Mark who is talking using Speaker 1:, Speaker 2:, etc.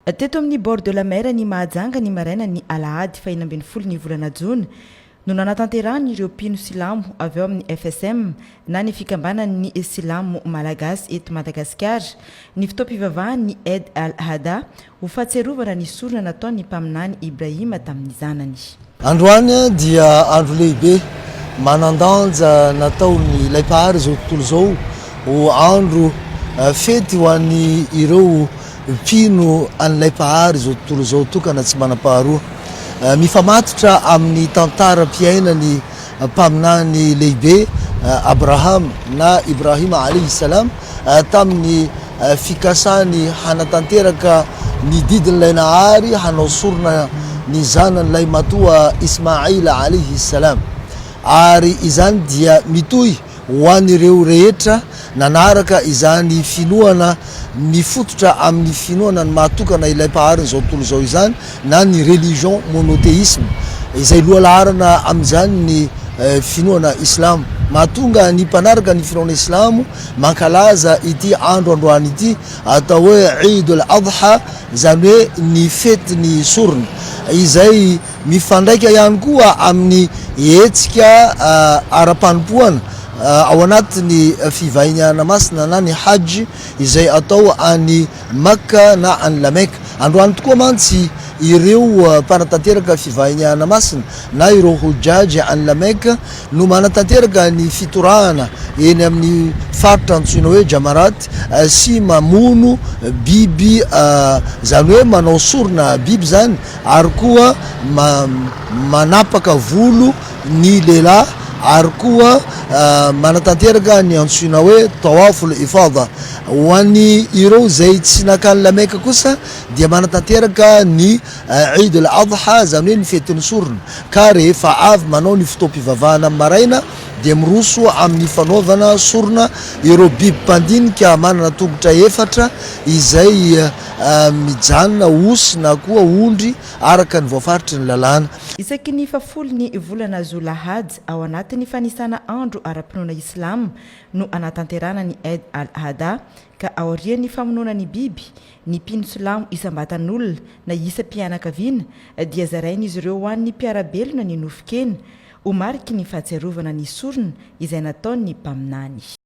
Speaker 1: Teto amin'ny Bord de la Mer ny Mahajanga ny marainan'ny alahady faha-16 ny volana jona no nanatanterahan'ireo mpino silamo avy ao amin'ny FSM na ny Fikambanan'ny Silamo Malagasy eto Madagasikara ny fotoam-pivavahan'ny Eid al-Adha ho fahatsiarovana ny sorona nataon'ny mpaminany Ibrahima tamin'ny zanany.
Speaker 2: Androany dia andro lehibe manan-danja nataon'ilay Mpahary izao tontolo izao ho andro fety ho an'ireo mpino an'ilay Mpahary izao tontolo izao tokana tsy manam-paharoa. Mifamatotra amin'ny tantaram-piainan'ny Mpaminany lehibe Abrahama na Ibrahima alayhi salam tamin'ny fikasany hanatanteraka ny didin'ilay Nahary hanao sorona ny zanany lahimatoa Ismaïl alayhi salam. Ary izany dia mitohy ho an'ireo rehetra nanaraka izany finoana mifototra amin'ny finoana ny maha-tokana ilay Mpaharin'izao tontolo izao izany na ny religion monothéisme izay lohalaharana amin'izany ny finoana islamo. Mahatonga ny mpanaraka ny finoana islamo mankalaza ity andro androany ity atao hoe Eid al-Adha izany hoe ny fetin'ny sorona izay Mifandraika ihany koa amin'ny hetsika ara-panompoana ao anatin'ny fivahiniana masina na ny Hajj izay atao any Makka na any La Mecque. Androany tokoa mantsy ireo mpanatanteraka fivahiniana masina na ireo Hujjaj any La Mecque no manatanteraka ny fitorahana eny amin'ny faritra antsoina hoe Jamarat sy mamono biby, izany hoe manao sorona biby izany ary koa manapaka volo ny lehilahy ary koa manatanteraka ny antsoina hoe tawaful ifada. Ho an'ny ireo izay tsy nankany La Mecque kosa dia manatanteraka ny Eid al Adha, izany hoe ny fetin'ny sorona, ka rehefa avy manao ny fotoam-pivavahana amin'ny maraina dia miroso amin'ny fanaovana sorona ireo biby mpandinika manana tongotra efatra izay mijanona osy na koa ondry araka ny voafaritry ny lalàna.
Speaker 1: Isaky ny fahafolo ny volana Zolahad ao anatin'ny fanisana andro ara-pinoana Islam no anatanterahana ny Eid al-Adha ka aorian'ny famonoana ny biby, ny mpino silamo isam-batan'olona na isam-pianakaviana dia zarain'izy ireo ho an'ny mpiara-belona ny nofon-kena ho mariky ny fahatsiarovana ny sorona izay nataon'ny Mpaminany.